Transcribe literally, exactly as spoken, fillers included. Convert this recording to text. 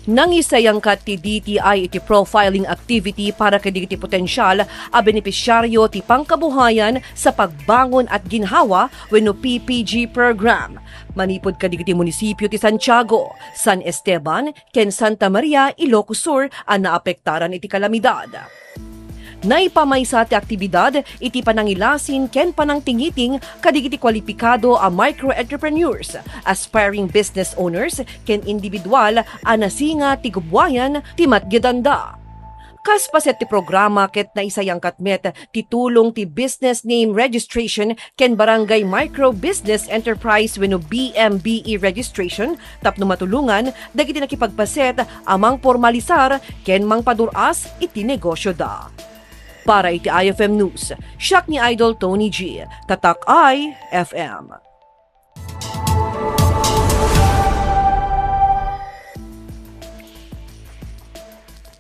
Nangisayangkat ti D T I iti profiling activity para kadagiti potensial a benepisyaryo ti Pangkabuhayan sa Pagbangon at Ginhawa wenno P P G program manipud kadagiti munisipyo ti Santiago, San Esteban, ken Santa Maria, Ilocos Sur a naapektaran iti kalamidad. Naipamaysa ti aktibidad iti panangilasin ken panangtingiting kadagiti kwalipikado a micro-entrepreneurs, aspiring business owners, ken individual a nasinga ti gubbuayan ti matgedanda. Kas paset ti programa ket naisayangkat met ti tulong ti Business Name Registration ken Barangay Micro Business Enterprise wenno B M B E registration tapno matulongan dagiti nakipagpaset a mangpormalisar ken mangpadur-as iti negosyoda. Para iti I F M News, siak ni Idol Tony G, Tatak I F M.